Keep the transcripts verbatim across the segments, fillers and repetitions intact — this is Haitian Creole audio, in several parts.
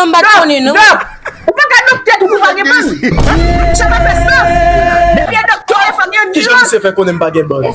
M pa t konnen, non. Dòk, ou pa ka dòk tèt ou pou pa gen bann. Sa pa fè sans. Depi e dòk, fò gen djòl. Kijan misye fè konnen m pa gen bann?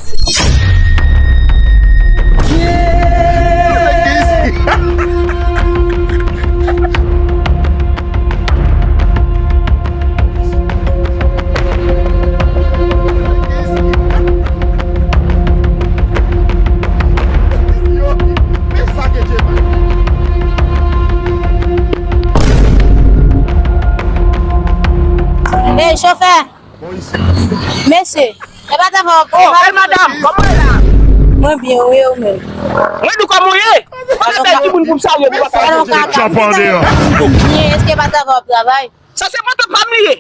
Ey, chofè! Mesye, e pa ta fè w... Oh, bèl madanm, kòman w ye la? Mwen byen, wi, ou menm? Mwen di w kòman w ye? Mwen bèl timoun pou m salye, pou m salye. Byen, èske pa ta fè w travay? Sa se moto pa m li ye.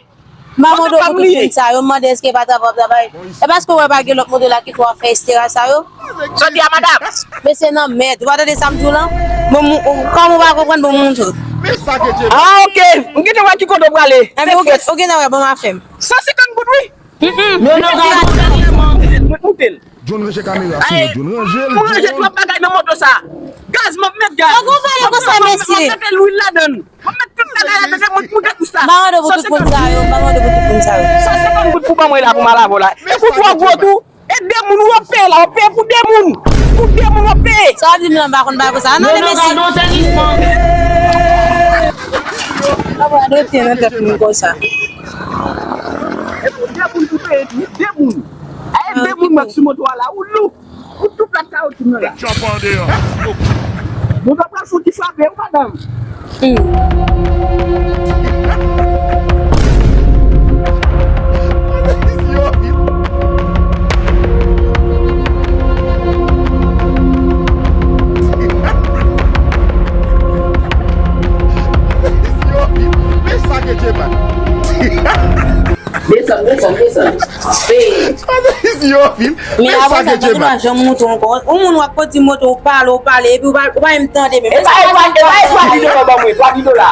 M pa mande w pou tout moun sa yo, m mande èske pa ta fè w travay. E paske w wè pa gen lòt moto la ki fè w ap fè estera sa yo? Sa w di a, madanm? Mesye nan mèd. Ou pa tande sa m di w lan? Bon, m, ou, kòm ou pa konprann, bon, m montre w. Ah, ok. M gentan wè ki kote w prale. Enben, ou gen, ou gentan wè, bon, m a fè m. San senkant goud, wi. Mm, mm. Mwen moute l. John, ranje kamera sou mwen, John, ranje l. Ou ranje twòp bagay nan moto sa. Gaz, m ap met gaz. Fòk ou pale konsa, mesye. M ap mete lwil ladan l. M ap met tout bagay ladan l, mwen moute pou sa. M pa mande pou tout moun sa yo, m pa mande pou tout moun sa yo. San senkant goud pou ban mwen la, pou m al avè w la. E pou twò gwo tou. E de moun w ap peye la, w ap peye pou de moun. Pou de moun w ap peye. Sa w ap di m lan, m pa konn bagay konsa. Non, non, mesye. Pa pran de tyen nan tèt moun konsa. E pou de moun pou peye tou, de moun. A, e de moun mwen sou moto a la, ou lou. Ou tou plat kawotchou nan la. Met chòp an deyò. Moto pral fouti frape, ou madanm. Hmm. Men sa ke Djeman. Desann, desann, desann. Hey. Men avan sa, tande m pa janm montre w ankò. Yon moun w ap kondui moto, ou pale, ou pale, epi ou pa, ou pa menm tande menm. E pa, e pa, e pa, e pa di dola ban mwen, twa di dola.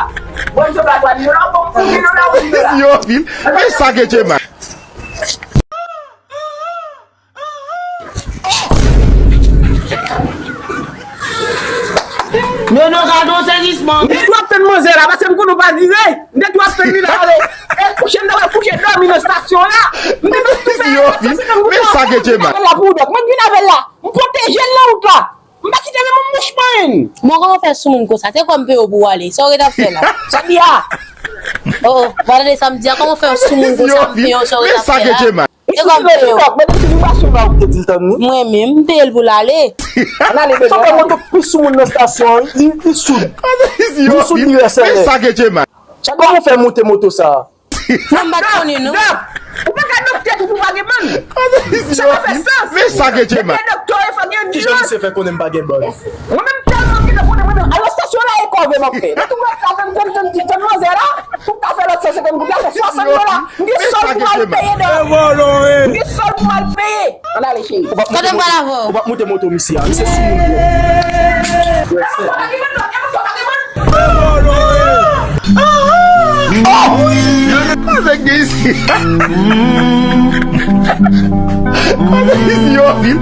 Bon, se pa twa di dola, bon, twa di dola, twa di dola. Men sa ke Djeman. Non, non, gade yon sezisman. M te dwe ap tann manzè la, paske m konnen w pa vire. M te dwe ap tann li la, ale. E kouche, m ta pral kouche dòmi nan estasyon la. M te dwe ap fè sa, se konn men sa ke Djeman. Mwen vin avè l la pou w, dòk. Mwen vin avè l la. M pwoteje l nan wout la. M pa kite menm yon mouch manyen. Bon, kòman w fè soumoun konsa? Se kòm peye w pou w ale. Sa w ret ap fè la? Sa di a? Oh, oh, pa tande sa m di a. Kòman w fè yon soumoun konsa? M peye w, sa w ret ap fè la? Mwen menm, m peye l pou l ale. Ann ale, bebe. Chofè moto pi sou moun nan estasyon an, li, li soud. Li soud, li rèsèlè. Kòman w fè moute moto sa a? Non, m pa t konnen, non. Dòk, ou pa ka dòk tèt ou pou pa gen bann. Sa pa fè sans. Men sa ke Djeman. Depi e dòk, fò gen djòl. Kijan misye fè konnen m pa gen bann? Mwen menm tèlman m gentan konnen mwen menm. Al nan estasyon la e kòve m ap fè. Mwen tou wè sa fè m konn tann, tann manzè la. Pou m ta fè lòt san senkant goud la, se swasant dola. M gen sòl pou m al peye dòmi. M gen sòl pou m al peye. Ann ale, cheri. Kote m pral avè w? Ou p ap moute moto misye a. Misye sou moun. Avèk de isi. Avèk isi yo vin.